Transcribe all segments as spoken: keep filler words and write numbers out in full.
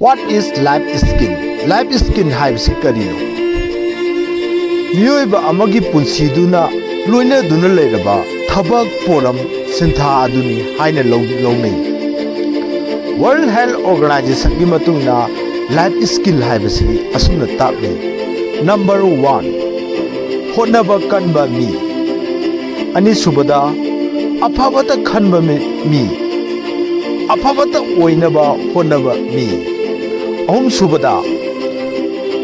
What is life skill? Life skill ꯍꯥꯏꯕꯁꯤ ꯀꯔꯤꯅꯣ? ꯃꯤꯑꯣꯏꯕ ꯑꯃꯒꯤ ꯄꯨꯟꯁꯤꯗꯨꯅ ꯂꯣꯏꯅꯗꯨꯅ ꯂꯩꯔꯕ ꯊꯕꯛ, ꯄꯣꯠꯂꯝ, ꯁꯤꯟꯊꯥ ꯑꯗꯨꯅꯤ ꯍꯥꯏꯅ ꯂꯧ-, ꯂꯧꯅꯩ꯫ World Health Organization ꯒꯤ ꯃꯇꯨꯡ ꯏꯟꯅ life skill ꯍꯥꯏꯕꯁꯤ ꯑꯁꯨꯝꯅ ꯇꯥꯛꯂꯤ: Number one, ꯍꯣꯠꯅꯕ ꯀꯟꯕ ꯃꯤ꯫ ꯑꯅꯤꯁꯨꯕꯗ, ꯑꯐꯕꯇ ꯈꯟꯕ ꯃꯤ, ꯃꯤ꯫ ꯑꯐꯕꯇ ꯑꯣꯏꯅꯕ ꯍꯣꯠꯅꯕ ꯃꯤ꯫ ꯑꯍꯨꯝꯁꯨꯕꯗ,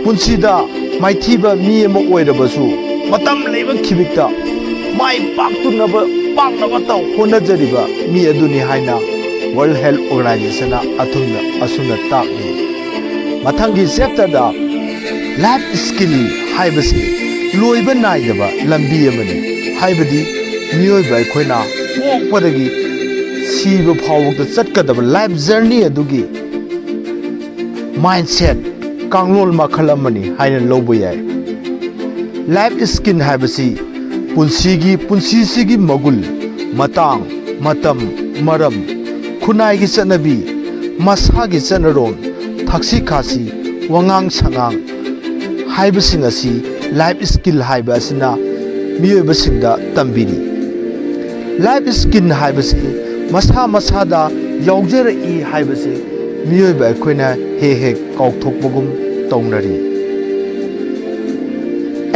ꯄꯨꯟꯁꯤꯗ ꯃꯥꯏꯊꯤꯕ ꯃꯤ ꯑꯃ ꯑꯣꯏꯔꯕꯁꯨ, ꯃꯇꯝ ꯂꯩꯕ ꯈꯤꯕꯤꯛꯇ ꯃꯥꯏ ꯄꯥꯛꯇꯨꯅꯕ, ꯄꯥꯛꯅꯕꯇ ꯍꯣꯠꯅꯖꯔꯤꯕ ꯃꯤ ꯑꯗꯨꯅꯤ ꯍꯥꯏꯅ World Health Organization ꯅ ꯑꯊꯨꯝꯅ, ꯑꯁꯨꯝꯅ ꯇꯥꯛꯂꯤ꯫ ꯃꯊꯪꯒꯤ chapter ꯗ life skill ꯍꯥꯏꯕꯁꯤ ꯂꯣꯏꯕ ꯅꯥꯏꯗꯕ ꯂꯝꯕꯤ ꯑꯃꯅꯤ꯫ ꯍꯥꯏꯕꯗꯤ ꯃꯤꯑꯣꯏꯕ ꯑꯩꯈꯣꯏꯅ ꯄꯣꯛꯄꯗꯒꯤ ꯁꯤꯕ ꯐꯥꯎꯕꯗ ꯆꯠꯀꯗꯕ life journey ꯑꯗꯨꯒꯤ mindset, ꯀꯥꯡꯂꯣꯟ ꯃꯈꯜ ꯑꯃꯅꯤ ꯍꯥꯏꯅ ꯂꯧꯕ ꯌꯥꯏ꯫ Life skill ꯍꯥꯏꯕꯁꯤ ꯄꯨꯟꯁꯤꯒꯤ, ꯄꯨꯟꯁꯤꯁꯤꯒꯤ ꯃꯒꯨꯟ, ꯃꯇꯥꯡ, ꯃꯇꯝ, ꯃꯔꯝ, ꯈꯨꯟꯅꯥꯏꯒꯤ ꯆꯠꯅꯕꯤ, ꯃꯁꯥꯒꯤ ꯆꯠꯅꯔꯣꯜ, ꯊꯛꯁꯤ ꯈꯥꯁꯤ, ꯋꯥꯉꯥꯡ ꯁꯉꯥꯡ ꯍꯥꯏꯕꯁꯤꯡ ꯑꯁꯤ life skill ꯍꯥꯏꯕ ꯑꯁꯤꯅ ꯃꯤꯑꯣꯏꯕꯁꯤꯡꯗ ꯇꯝꯕꯤꯔꯤ꯫ Life skill ꯍꯥꯏꯕꯁꯤ ꯃꯁꯥ ꯃꯁꯥꯗ ꯌꯥꯎꯖꯔꯛꯏ ꯍꯥꯏꯕꯁꯤ ꯃꯤꯑꯣꯏꯕ ꯑꯩꯈꯣꯏꯅ ꯍꯦꯛ ꯍꯦꯛ ꯀꯥꯎꯊꯣꯛꯄꯒꯨꯝ ꯇꯧꯅꯔꯤ꯫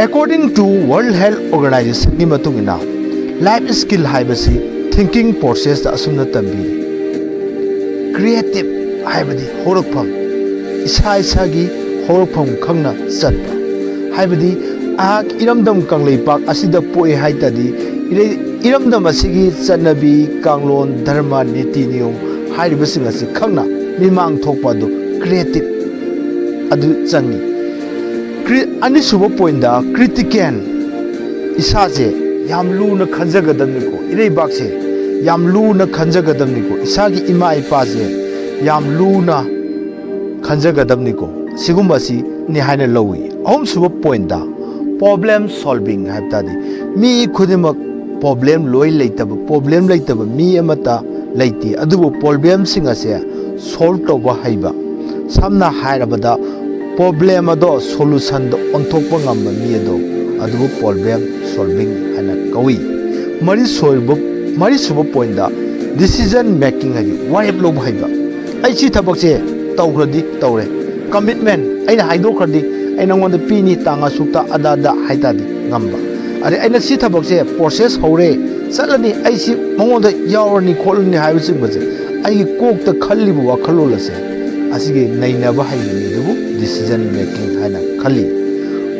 According to World Health Organization ꯒꯤ ꯃꯇꯨꯡ ꯏꯟꯅ, life skill ꯍꯥꯏꯕꯁꯤ thinking process ꯇ ꯑꯁꯨꯝꯅ ꯇꯝꯕꯤꯔꯤ: Creative ꯍꯥꯏꯕꯗꯤ ꯍꯧꯔꯛꯐꯝ, ꯏꯁꯥ ꯏꯁꯥꯒꯤ ꯍꯧꯔꯛꯐꯝ ꯈꯪꯅ ꯆꯠꯄ꯫ ꯍꯥꯏꯕꯗꯤ ꯑꯩꯍꯥꯛ ꯏꯔꯝꯗꯝ ꯀꯪꯂꯩꯄꯥꯛ ꯑꯁꯤꯗ ꯄꯣꯛꯏ ꯍꯥꯏ ꯇꯥꯔꯗꯤ, ꯏꯔꯩ-, ꯏꯔꯝꯗꯝ ꯑꯁꯤꯒꯤ ꯆꯠꯅꯕꯤ, ꯀꯥꯡꯂꯣꯟ, ꯙꯔꯃ, ꯅꯤꯇꯤ ꯅꯤꯌꯣꯝ ꯍꯥꯏꯔꯤꯕꯁꯤꯡ ꯑꯁꯤ ꯈꯪꯅ ꯃꯤꯃꯥꯡ ꯊꯣꯛꯄ ꯑꯗꯨ creative ꯑꯗꯨ ꯆꯪꯏ꯫ Cri-, ꯑꯅꯤꯁꯨꯕ point ꯇ critical, ꯏꯁꯥꯁꯦ ꯌꯥꯝ ꯂꯨꯅ ꯈꯟꯖꯒꯗꯕꯅꯤꯀꯣ, ꯏꯔꯩꯕꯥꯛꯁꯦ ꯌꯥꯝ ꯂꯨꯅ ꯈꯟꯖꯒꯗꯕꯅꯤꯀꯣ, ꯏꯁꯥꯒꯤ ꯏꯃꯥ ꯏꯄꯥꯁꯦ ꯌꯥꯝ ꯂꯨꯅ ꯈꯟꯖꯒꯗꯕꯅꯤꯀꯣ꯫ ꯁꯤꯒꯨꯝꯕꯁꯤꯅꯤ ꯍꯥꯏꯅ ꯂꯧꯏ꯫ ꯑꯍꯨꯝꯁꯨꯕ point ꯇ problem solving ꯍꯥꯏꯕ ꯇꯥꯔꯗꯤ, ꯃꯤ ꯈꯨꯗꯤꯡꯃꯛ problem ꯂꯣꯏ ꯂꯩꯇꯕ, problem ꯂꯩꯇꯕ ꯃꯤ ꯑꯃꯠꯇ ꯂꯩꯇꯦ꯫ ꯑꯗꯨꯕꯨ problem ꯁꯤꯡ ꯑꯁꯦ solve ꯇꯧꯕ ꯍꯩꯕ, ꯁꯝꯅ ꯍꯥꯏꯔꯕꯗ, ꯄ꯭ꯔꯣꯕ꯭ꯂꯦꯝ ꯑꯗꯣ ꯁꯣꯂꯨꯁꯟꯗ ꯑꯣꯟꯊꯣꯛꯄ ꯉꯝꯕ ꯃꯤ ꯑꯗꯣ, ꯑꯗꯨꯕꯨ ꯄ꯭ꯔꯣꯕ꯭ꯂꯦꯝ ꯁꯣꯜꯚꯤꯡ ꯍꯥꯏꯅ ꯀꯧꯏ꯫ ꯃꯔꯤꯁꯨꯕ ꯃꯔꯤꯁꯨꯕ ꯄꯣꯏꯟꯗ, ꯗꯤꯁꯤꯖꯟ ꯃꯦꯀꯤꯡ ꯍꯥꯏꯗꯤ ꯋꯥꯔꯦꯞ ꯂꯧꯕ ꯍꯩꯕ꯫ ꯑꯩ ꯁꯤ ꯊꯕꯛꯁꯦ ꯇꯧꯈ꯭ꯔꯗꯤ ꯇꯧꯔꯦ, ꯀꯃꯤꯠꯃꯦꯟ ꯑꯩꯅ ꯍꯥꯏꯗꯣꯛꯈ꯭ꯔꯗꯤ, ꯑꯩ ꯅꯉꯣꯟꯗ ꯄꯤꯅꯤ, ꯇꯥꯡ ꯑꯁꯨꯛꯇ ꯑꯗꯥꯗ ꯍꯥꯏꯇꯥꯔꯗꯤ ꯉꯝꯕ꯫ ꯑꯗꯩ ꯑꯩꯅ ꯁꯤ ꯊꯕꯛꯁꯦ ꯄ꯭ꯔꯣꯁꯦꯁ ꯍꯧꯔꯦ, ꯆꯠꯂꯅꯤ, ꯑꯩ ꯁꯤ ꯃꯉꯣꯟꯗ ꯌꯥꯎꯔꯅꯤ ꯈꯣꯠꯂꯅꯤ ꯍꯥꯏꯕꯁꯤꯡꯕꯁꯦ, ꯑꯩꯒꯤ ꯀꯣꯛꯇ ꯈꯜꯂꯤꯕ ꯋꯥꯈꯜꯂꯣꯟ ꯑꯁꯦ, ꯑꯁꯤꯒꯤ ꯅꯩꯅꯕ ꯍꯩꯕ ꯃꯤꯗꯨꯕꯨ ꯗꯤꯁꯤꯖꯟ ꯃꯦꯀꯤꯡ ꯍꯥꯏꯅ ꯈꯜꯂꯤ꯫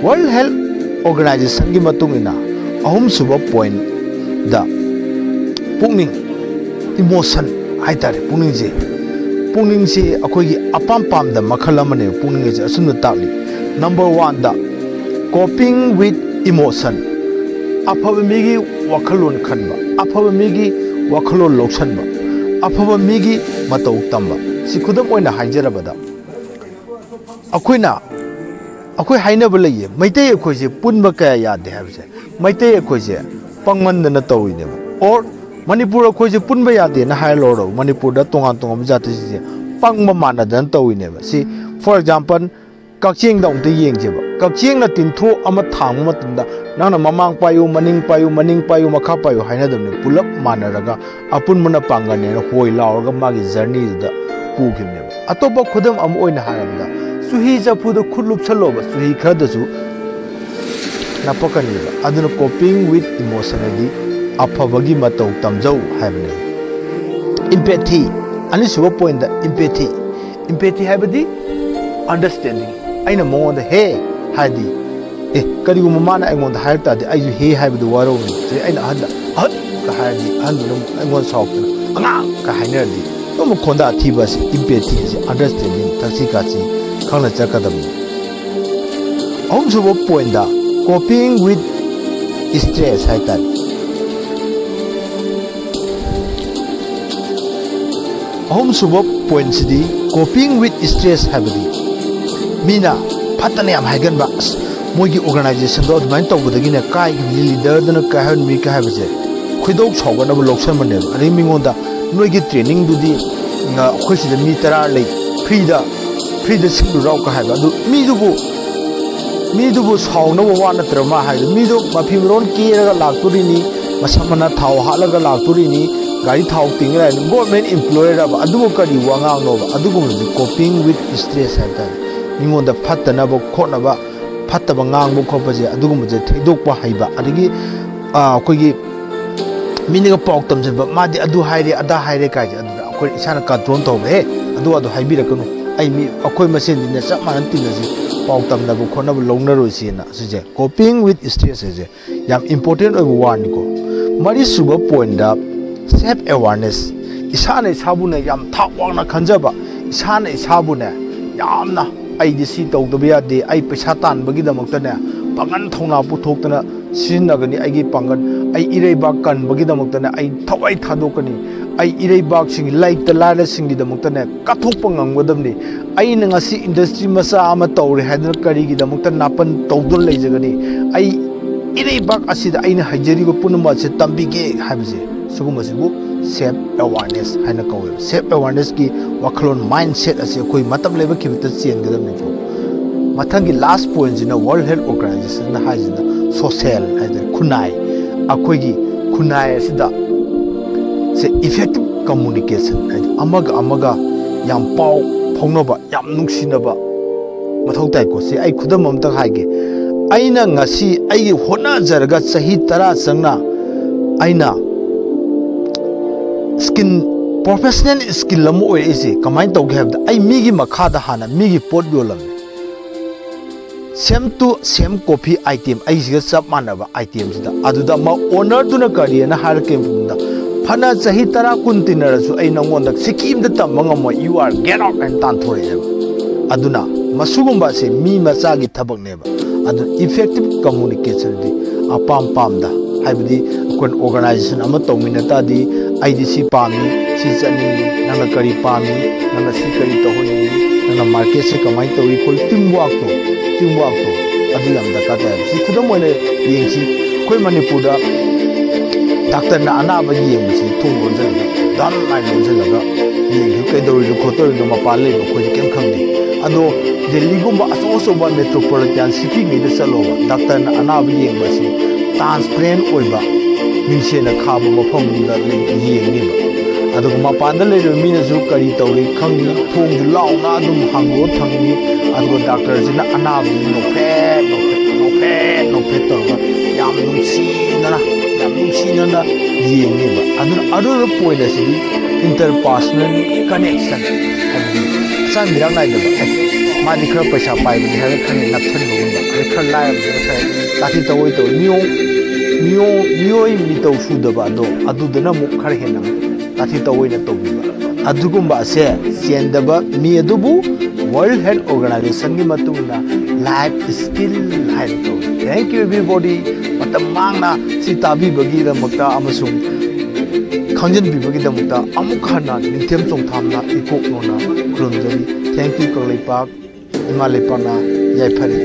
ꯋꯥꯔꯜ ꯍꯦꯜꯊ ꯑꯣꯔꯒꯅꯥꯏꯖꯦꯁꯟꯒꯤ ꯃꯇꯨꯡ ꯏꯟꯅ, ꯑꯍꯨꯝꯁꯨꯕ ꯄꯣꯏꯟꯗ, ꯄꯨꯛꯅꯤꯡ, ꯏꯃꯣꯁꯟ ꯍꯥꯏꯇꯥꯔꯦ, ꯄꯨꯛꯅꯤꯡꯁꯦ, ꯄꯨꯛꯅꯤꯡꯁꯦ ꯑꯩꯈꯣꯏꯒꯤ ꯑꯄꯥꯝ ꯄꯥꯝꯗ ꯃꯈꯜ ꯑꯃꯅꯦꯕ꯫ ꯄꯨꯛꯅꯤꯡ ꯑꯁꯦ ꯑꯁꯨꯝꯅ ꯇꯥꯛꯂꯤ꯫ ꯅꯝꯕꯔ ꯋꯥꯟꯗ, coping with emotion, ꯑꯐꯕ ꯃꯤꯒꯤ ꯋꯥꯈꯜꯂꯣꯟ ꯈꯟꯕ, ꯑꯐꯕ ꯃꯤꯒꯤ ꯋꯥꯈꯜꯂꯣꯟ ꯂꯧꯁꯟꯕ, ꯑꯐꯕ ꯃꯤꯒꯤ ꯃꯇꯧ ꯇꯝꯕ꯫ ꯁꯤ ꯈꯨꯗꯝ ꯑꯣꯏꯅ ꯍꯥꯏꯖꯔꯕꯗ, ꯑꯩꯈꯣꯏꯅ, ꯑꯩꯈꯣꯏ ꯍꯥꯏꯅꯕ ꯂꯩꯌꯦ, ꯃꯩꯇꯩ ꯑꯩꯈꯣꯏꯁꯦ ꯄꯨꯟꯕ ꯀꯌꯥ ꯌꯥꯗꯦ ꯍꯥꯏꯕꯁꯦ꯫ ꯃꯩꯇꯩ ꯑꯩꯈꯣꯏꯁꯦ ꯄꯪꯃꯟꯗꯅ ꯇꯧꯔꯤꯅꯦꯕ꯫ ꯑꯣꯔ ꯃꯅꯤꯄꯨꯔ ꯑꯩꯈꯣꯏꯁꯦ ꯄꯨꯟꯕ ꯌꯥꯗꯦꯅ ꯍꯥꯏꯔ ꯂꯧꯔꯣ, ꯃꯅꯤꯄꯨꯔꯗ ꯇꯣꯉꯥꯟ ꯇꯣꯉꯥꯟꯕ ꯖꯥꯇꯤꯁꯤꯡꯁꯦ ꯄꯪꯕ ꯃꯥꯟꯅꯗꯅ ꯇꯧꯔꯤꯅꯦꯕ꯫ ꯁꯤ, for example, ꯀꯛꯆꯦꯡꯗ ꯑꯃꯨꯛꯇ ꯌꯦꯡꯁꯦꯕ꯫ ꯀꯛꯆꯦꯡꯅ ꯇꯤꯟꯊ꯭ꯔꯣꯛ ꯑꯃ ꯊꯥꯡꯕ ꯃꯇꯝꯗ, ꯅꯪꯅ ꯃꯃꯥꯡ ꯄꯥꯏꯌꯨ, ꯃꯅꯤꯡ ꯄꯥꯏꯌꯨ, ꯃꯅꯤꯡ ꯄꯥꯏꯌꯨ, ꯃꯈꯥ ꯄꯥꯏꯌꯨ ꯍꯥꯏꯅꯗꯕꯅꯤ꯫ ꯄꯨꯂꯞ ꯃꯥꯟꯅꯔꯒ ꯑꯄꯨꯟꯕꯅ ꯄꯥꯡꯒꯜꯅꯦꯅ ꯍꯣꯏ ꯂꯥꯎꯔꯒ ꯃꯥꯒꯤ ꯖꯔꯅꯤꯗꯨꯗ ꯄꯨꯈꯤꯕꯅꯦꯕ꯫ ꯑꯇꯣꯞꯄ ꯈꯨꯗꯝ ꯑꯃ ꯑꯣꯏꯅ ꯍꯥꯏꯔꯕꯗ, ꯆꯨꯍꯤ ꯆꯐꯨꯗ ꯈꯨꯠ ꯂꯨꯞꯁꯜꯂꯣꯕ, ꯆꯨꯍꯤ ꯈꯔꯗꯁꯨ ꯅꯞꯄꯛꯀꯅꯦꯕ꯫ ꯑꯗꯨꯅ coping with emotion ꯍꯥꯏꯗꯤ ꯑꯐꯕꯒꯤ ꯃꯇꯧ ꯇꯝꯖꯧ ꯍꯥꯏꯕꯅꯦꯕ꯫ ꯏꯝꯄꯦꯊꯤ, ꯑꯅꯤꯁꯨꯕ ꯄꯣꯏꯟꯗ ꯏꯝꯄꯦꯊꯤ꯫ ꯏꯝꯄꯦꯊꯤ ꯍꯥꯏꯕꯗꯤ ꯑꯟꯗꯔꯁ꯭ꯇꯦꯟꯗꯤꯡ꯫ ꯑꯩꯅ ꯃꯉꯣꯟꯗ "ꯍꯦ" ꯍꯥꯏꯗꯤ, "ꯑꯦ, ꯀꯔꯤꯒꯨꯝꯕ ꯃꯥꯅ ꯑꯩꯉꯣꯟꯗ ꯍꯥꯏꯔꯛ ꯇꯥꯔꯗꯤ ꯑꯩꯁꯨ ꯍꯦ ꯍꯥꯏꯕꯗꯨ ꯋꯥꯔꯧꯔꯅꯤ"꯫ ꯑꯗꯩ ꯑꯩꯅ ꯑꯍꯟꯗ "ꯑꯍꯟ" ꯀ ꯍꯥꯏꯔꯗꯤ ꯑꯍꯟꯗꯨꯅ ꯑꯃꯨꯛ ꯑꯩꯉꯣꯟꯗ ꯁꯥꯎꯔꯛꯇꯅ "ꯑꯉꯥꯡ" ꯀ ꯍꯥꯏꯅꯔꯗꯤ, ꯑꯗꯨꯝꯕ ꯈꯣꯟꯗꯥ ꯊꯤꯕ ꯑꯁꯤ ꯏꯝꯄꯦꯊꯤ ꯑꯁꯤ ꯑꯟꯗꯔꯁ꯭ꯇꯦꯟꯗꯤꯡ, ꯊꯛꯁꯤ ꯈꯥꯁꯤ ꯈꯪꯅ ꯆꯠꯀꯗꯕꯅꯤ꯫ ꯑꯍꯨꯝꯁꯨꯕ ꯄꯣꯏꯟꯗ coping with stress ꯍꯥꯏꯇꯥꯔꯦ꯫ ꯑꯍꯨꯝꯁꯨꯕ ꯄꯣꯏꯟꯁꯤꯗꯤ coping with stress ꯍꯥꯏꯕꯗꯤ ꯃꯤꯅ ꯐꯠꯇꯅ ꯌꯥꯝ ꯍꯥꯏꯒꯟꯕ, "ꯑꯁ, ꯃꯣꯏꯒꯤ ꯑꯣꯔꯒꯅꯥꯏꯖꯦꯁꯟꯗꯣ ꯑꯗꯨꯃꯥꯏꯅ ꯇꯧꯕꯗꯒꯤꯅꯦ ꯀꯥꯏꯈꯤꯕꯅꯤ, ꯂꯤꯗꯔꯗꯨꯅ ꯀꯥꯏꯍꯟꯕꯤ" ꯀꯥꯏ ꯍꯥꯏꯕꯁꯦ ꯈꯣꯏꯗꯧ ꯁꯥꯎꯒꯠꯅꯕ ꯂꯧꯁꯟꯕꯅꯦꯕ꯫ ꯑꯗꯩ ꯃꯤꯉꯣꯟꯗ, "ꯅ-, ꯑꯩꯈꯣꯏ ꯁꯤꯗ ꯃꯤ ꯇꯔꯥ ꯂꯩ, ꯐ꯭ꯔꯤꯗ ꯐ꯭ꯔꯤꯗ ꯁꯤꯜꯂꯨꯔꯣ ꯀ ꯍꯥꯏꯕ꯫ ꯑꯗꯨ ꯃꯤꯗꯨꯕꯨ ꯃꯤꯗꯨꯕꯨ ꯁꯥꯎꯅꯕ ꯋꯥ ꯅꯠꯇ꯭ꯔ ꯃꯥ ꯍꯥꯏꯗꯣ? ꯃꯤꯗꯣ ꯃꯐꯤ ꯃꯔꯣꯟ ꯀꯦꯔꯒ ꯂꯥꯛꯇꯣꯔꯤꯅꯤ, ꯃꯁꯝ ꯃꯅꯥ ꯊꯥꯎ ꯍꯥꯠꯂꯒ ꯂꯥꯛꯇꯣꯔꯤꯅꯤ, ꯒꯥꯔꯤ ꯊꯥꯎ ꯇꯤꯡꯉ ꯂꯥꯛꯏꯅꯤ, ꯒꯣꯔꯃꯦꯟ ꯏꯝꯄ꯭ꯂꯣꯌꯔꯕ? ꯑꯗꯨꯕꯨ ꯀꯔꯤ ꯋꯥꯉꯥꯡꯅꯣꯕ? ꯑꯗꯨꯒꯨꯝꯕꯗꯤ coping with stress ꯍꯥꯏꯕ ꯇꯥꯔꯦ꯫ ꯃꯤꯉꯣꯟꯗ ꯐꯠꯇꯅꯕ ꯈꯣꯠꯅꯕ, ꯐꯠꯇꯕ ꯉꯥꯡꯕ ꯈꯣꯠꯄꯁꯦ, ꯑꯗꯨꯒꯨꯝꯕꯁꯦ ꯊꯩꯗꯣꯛꯄ ꯍꯩꯕ꯫ ꯑꯗꯒꯤ ꯑꯥ, ꯑꯩꯈꯣꯏꯒꯤ ꯃꯤꯅꯒ ꯄꯥꯎ ꯇꯝꯁꯤꯟꯕ, "ꯃꯥꯗꯤ ꯑꯗꯨ ꯍꯥꯏꯔꯦ, ꯑꯗꯥ ꯍꯥꯏꯔꯦ" ꯀꯥꯏꯁꯦ, ꯑꯗꯨꯗ ꯑꯩꯈꯣꯏ ꯏꯁꯥꯅ ꯀꯟꯇ꯭ꯔꯣꯜ ꯇꯧꯕ, "ꯑꯦ, ꯑꯗꯨ ꯑꯗꯨ ꯍꯥꯏꯕꯤꯔꯛꯀꯅꯨ, ꯑꯩ ꯃꯤ, ꯑꯩꯈꯣꯏ ꯃꯁꯦꯟꯗꯤꯅꯦ ꯆꯞ ꯃꯥꯟꯅ ꯇꯤꯟꯅꯁꯤ, ꯄꯥꯎ ꯇꯝꯅꯕ ꯈꯣꯠꯅꯕ ꯂꯧꯅꯔꯣꯏꯁꯤꯅ"꯫ ꯁꯤꯁꯦ coping with stress ꯍꯥꯏꯁꯦ ꯌꯥꯝ ꯏꯝꯄꯣꯔꯇꯦꯟ ꯑꯣꯏꯕ ꯋꯥꯔꯗꯅꯤꯀꯣ꯫ ꯃꯔꯤꯁꯨꯕ ꯄꯣꯏꯟꯗ self awareness, ꯏꯁꯥꯅ ꯏꯁꯥꯕꯨꯅꯦ ꯌꯥꯝ ꯊꯥꯛ ꯋꯥꯡꯅ ꯈꯟꯖꯕ, ꯏꯁꯥꯅ ꯏꯁꯥꯕꯨꯅꯦ ꯌꯥꯝꯅ "ꯑꯩꯗꯤ ꯁꯤ ꯇꯧꯗꯕ ꯌꯥꯗꯦ, ꯑꯩ ꯄꯩꯁꯥ ꯇꯥꯟꯕꯒꯤꯗꯃꯛꯇꯅꯦ ꯄꯥꯡꯒꯜ ꯊꯧꯅꯥ ꯄꯨꯊꯣꯛꯇꯅ ꯁꯤꯖꯤꯟꯅꯒꯅꯤ, ꯑꯩꯒꯤ ꯄꯥꯡꯒꯜ, ꯑꯩ ꯏꯔꯩꯕꯥꯛ ꯀꯟꯕꯒꯤꯗꯃꯛꯇꯅꯦ ꯑꯩ ꯊꯋꯥꯏ ꯊꯥꯗꯣꯛꯀꯅꯤ, ꯑꯩ ꯏꯔꯩꯕꯥꯛꯁꯤꯡꯒꯤ, ꯂꯩꯇ ꯂꯥꯏꯔꯁꯤꯡꯒꯤꯗꯃꯛꯇꯅꯦ ꯀꯠꯊꯣꯛꯄ ꯉꯝꯒꯗꯕꯅꯤ, ꯑꯩꯅ ꯉꯁꯤ ꯏꯟꯗꯁꯇ꯭ꯔꯤ ꯃꯆꯥ ꯑꯃ ꯇꯧꯔꯦ ꯍꯥꯏꯗꯨꯅ ꯀꯔꯤꯒꯤꯗꯃꯛꯇ ꯅꯥꯄꯟ ꯇꯧꯗꯨꯅ ꯂꯩꯖꯒꯅꯤ, ꯑꯩ ꯏꯔꯩꯕꯥꯛ ꯑꯁꯤꯗ ꯑꯩꯅ ꯍꯩꯖꯔꯤꯕ ꯄꯨꯝꯅꯃꯛ ꯑꯁꯤ ꯇꯝꯕꯤꯒꯦ" ꯍꯥꯏꯕꯁꯦ, ꯁꯤꯒꯨꯝꯕꯁꯤꯕꯨ self awareness ꯍꯥꯏꯅ ꯀꯧꯋꯦꯕ꯫ Self awareness ꯀꯤ ꯋꯥꯈꯜꯂꯣꯟ, ꯃꯥꯏꯟꯁꯦꯠ ꯑꯁꯤ ꯑꯩꯈꯣꯏ ꯃꯇꯝ ꯂꯩꯕ ꯈꯤꯕꯇ ꯆꯦꯟꯒꯗꯕꯅꯤꯀꯣ꯫ ꯃꯊꯪꯒꯤ ꯂꯥꯁ ꯄꯣꯏꯟꯁꯤꯅ World Health Organization ꯅ ꯍꯥꯏꯁꯤꯅ ꯁꯣꯁꯦꯜ ꯍꯥꯏꯗꯤ ꯈꯨꯟꯅꯥꯏ, ꯑꯩꯈꯣꯏꯒꯤ ꯈꯨꯟꯅꯥꯏ ꯑꯁꯤꯗ ꯁꯦ effective communication ꯍꯥꯏꯗꯤ ꯑꯃꯒ ꯑꯃꯒ ꯌꯥꯝ ꯄꯥꯎ ꯐꯥꯎꯅꯕ, ꯌꯥꯝ ꯅꯨꯡꯁꯤꯅꯕ ꯃꯊꯧ ꯇꯥꯏꯀꯣ꯫ ꯁꯤ ꯑꯩ ꯈꯨꯗꯝ ꯑꯃꯇꯪ ꯍꯥꯏꯒꯦ꯫ ꯑꯩꯅ ꯉꯁꯤ ꯑꯩꯒꯤ ꯍꯣꯠꯅꯖꯔꯒ ꯆꯍꯤ ꯇꯔꯥ ꯆꯪꯅ ꯑꯩꯅ ꯁ꯭ꯀꯤꯜ, ꯄ꯭ꯔꯣꯐꯦꯁꯅꯦꯜ ꯁ꯭ꯀꯤꯜ ꯑꯃ ꯑꯣꯏꯔꯛꯏꯁꯦ ꯀꯃꯥꯏꯅ ꯇꯧꯒꯦ ꯍꯥꯏꯕꯗ, ꯑꯩ ꯃꯤꯒꯤ ꯃꯈꯥꯗ ꯍꯥꯟꯅ ꯃꯤꯒꯤ ꯄꯣꯠ ꯌꯣꯜꯂꯝꯃꯦ꯫ Same to same copy item ꯑꯩꯁꯤꯒ ꯆꯞ ꯃꯥꯟꯅꯕ item ꯁꯤꯗ꯫ ꯑꯗꯨꯗ ꯑꯃ owner ꯗꯨꯅ ꯀꯔꯤꯅ ꯍꯥꯏꯔꯛꯀꯦ ꯃꯇꯝꯗ, "ꯐꯅ ꯆꯍꯤ ꯇꯔꯥ ꯀꯨꯟ ꯇꯤꯟꯅꯔꯁꯨ ꯑꯩ ꯅꯪꯉꯣꯟꯗ ꯁꯤꯀꯤ ꯑꯝꯇ ꯇꯝꯕ ꯉꯝꯃꯣꯏ, you are get out" ꯍꯥꯏꯅ ꯇꯥꯟꯊꯣꯔꯛꯑꯦꯕ꯫ ꯑꯗꯨꯅ ꯃꯁꯤꯒꯨꯝꯕ ꯑꯁꯦ ꯃꯤ ꯃꯆꯥꯒꯤ ꯊꯕꯛꯅꯦꯕ꯫ ꯑꯗꯨ effective communication ꯗꯤ ꯑꯄꯥꯝ ꯄꯥꯝꯗ, ꯍꯥꯏꯕꯗꯤ ꯑꯩꯈꯣꯏꯅ organization ꯑꯃ ꯇꯧꯃꯤꯟꯅ ꯇꯥꯔꯗꯤ, "ꯑꯩꯗꯤ ꯁꯤ ꯄꯥꯝꯃꯤ, ꯁꯤ ꯆꯠꯅꯤꯡꯉꯤ, ꯅꯪꯅ ꯀꯔꯤ ꯄꯥꯝꯃꯤ, ꯅꯪꯅ ꯁꯤ ꯀꯔꯤ ꯇꯧꯍꯟꯅꯤꯡꯉꯤ, ꯅꯪꯅ market ꯁꯦ ꯀꯃꯥꯏꯅ ꯇꯧꯏ ꯈꯣꯠꯂꯤ", team work ꯇꯣ, team work ꯇꯣ ꯑꯗꯨ ꯌꯥꯝ ꯗꯔꯀꯥꯔ ꯇꯥꯏ꯫ ꯁꯤ ꯈꯨꯗꯝ ꯑꯣꯏꯅ ꯌꯦꯡꯁꯤ, ꯑꯩꯈꯣꯏ ꯃꯅꯤꯄꯨꯔꯗ ꯗꯥꯛꯇꯔꯅ ꯑꯅꯥꯕ ꯌꯦꯡꯕꯁꯤ ꯊꯣꯡ ꯂꯣꯟꯁꯤꯜꯂꯒ, ꯗꯝ ꯍꯥꯏꯅ ꯂꯣꯟꯁꯤꯜꯂꯒ ꯌꯦꯡꯁꯤ, ꯀꯩꯗꯧꯔꯤꯅꯣ ꯈꯣꯠꯇꯧꯔꯤꯅꯣ ꯃꯄꯥꯟ ꯂꯩꯕ ꯑꯩꯈꯣꯏꯗꯤ ꯀꯩꯝ ꯈꯪꯗꯦ꯫ ꯑꯗꯣ ꯗꯦꯜꯂꯤꯒꯨꯝꯕ ꯑꯆꯧ ꯑꯆꯧꯕ ꯃꯦꯇ꯭ꯔꯣꯄꯣꯂꯤꯇꯥꯟ ꯁꯤꯇꯤꯉꯩꯗ ꯆꯠꯂꯣꯕ, ꯗꯥꯛꯇꯔꯅ ꯑꯅꯥꯕ ꯌꯦꯡꯕ ꯑꯁꯤ ꯇ꯭ꯔꯥꯟꯁꯄꯔꯦꯟ ꯑꯣꯏꯕ, ꯃꯤꯡꯁꯦꯜꯅ ꯈꯥꯕ ꯃꯐꯝꯗ ꯌꯦꯡꯅꯦꯕ꯫ ꯑꯗꯨꯒ ꯃꯄꯥꯟꯗ ꯂꯩꯔꯤꯕ ꯃꯤꯅꯁꯨ ꯀꯔꯤ ꯇꯧꯔꯤ ꯈꯪꯉꯤ, ꯊꯣꯡꯁꯨ ꯂꯥꯎꯅ ꯑꯗꯨꯝ ꯍꯥꯡꯗꯣꯛꯑ ꯊꯝꯃꯤ꯫ ꯑꯗꯨꯒ ꯗꯥꯛꯇꯔꯁꯤꯅ ꯑꯅꯥꯕꯁꯤ ꯅꯣꯛꯐꯦꯠ ꯅꯣꯛꯐꯦꯠ ꯅꯣꯛꯐꯦꯠ ꯅꯣꯛꯐꯦꯠ ꯇꯧꯔꯒ ꯌꯥꯝ ꯅꯨꯡꯁꯤꯅꯅ, ꯌꯥꯝ ꯅꯨꯡꯁꯤꯅꯅ ꯌꯦꯡꯉꯦꯕ꯫ ꯑꯗꯨꯅ ꯑꯗꯨꯗ ꯄꯣꯏꯟ ꯑꯁꯤꯗꯤ ꯏꯟꯇꯔꯄꯥꯔꯁꯣꯅꯦꯜ ꯀꯅꯦꯛꯁꯟ, ꯍꯥꯏꯕꯗꯤ ꯍꯛꯆꯥꯡ ꯃꯤꯔꯥꯡ ꯅꯥꯏꯗꯕ, ꯑꯦ, ꯃꯥꯗꯤ ꯈꯔ ꯄꯩꯁꯥ ꯄꯥꯏꯕꯅꯤ ꯍꯥꯏꯔꯒ ꯈꯔ ꯍꯦꯟꯅ ꯅꯞꯁꯟꯕꯒꯨꯝꯕ, ꯑꯗꯩ ꯈꯔ ꯂꯥꯏꯔꯕꯅꯤꯅ ꯈꯔ ꯇꯥꯊꯤ ꯇꯧꯑꯣꯏ ꯇꯧꯏ꯫ ꯃꯤꯑꯣ-, ꯃꯤꯑꯣ-, ꯃꯤꯑꯣꯏ ꯃꯤꯇꯧ ꯁꯨꯗꯕ ꯑꯗꯣ ꯑꯗꯨꯗꯅ ꯑꯃꯨꯛ ꯈꯔ ꯍꯦꯟꯅ ꯇꯥꯊꯤ ꯇꯧꯑꯣꯏꯅ ꯇꯧꯕꯤꯕ꯫ ꯑꯗꯨꯒꯨꯝꯕ ꯑꯁꯦ ꯆꯦꯟꯗꯕ ꯃꯤ ꯑꯗꯨꯕꯨ World Health Organizationꯒꯤ ꯃꯇꯨꯡ ꯏꯟꯅ ꯂꯥꯏꯐ ꯁ꯭ꯀꯤꯜ ꯍꯥꯏꯅ ꯀꯧꯏ꯫ Thank you everybody꯫ ꯃꯇꯝ ꯃꯥꯡꯅ ꯁꯤ ꯇꯥꯕꯤꯕꯒꯤꯗꯃꯛꯇ ꯑꯃꯁꯨꯡ ꯈꯪꯖꯤꯟꯕꯤꯕꯒꯤꯗꯃꯛꯇ ꯑꯃꯨꯛ ꯍꯟꯅ ꯅꯤꯡꯊꯦꯝ ꯆꯣꯡꯊꯥꯝꯅ ꯏꯀꯣꯛ ꯅꯣꯟꯅ ꯈꯨꯔꯨꯝꯖꯔꯤ꯫ Thank you ꯀꯪꯂꯩꯄꯥꯛ ꯏꯃꯥ ꯂꯩꯄꯥꯛꯅ ꯌꯥꯏꯐꯔꯦ꯫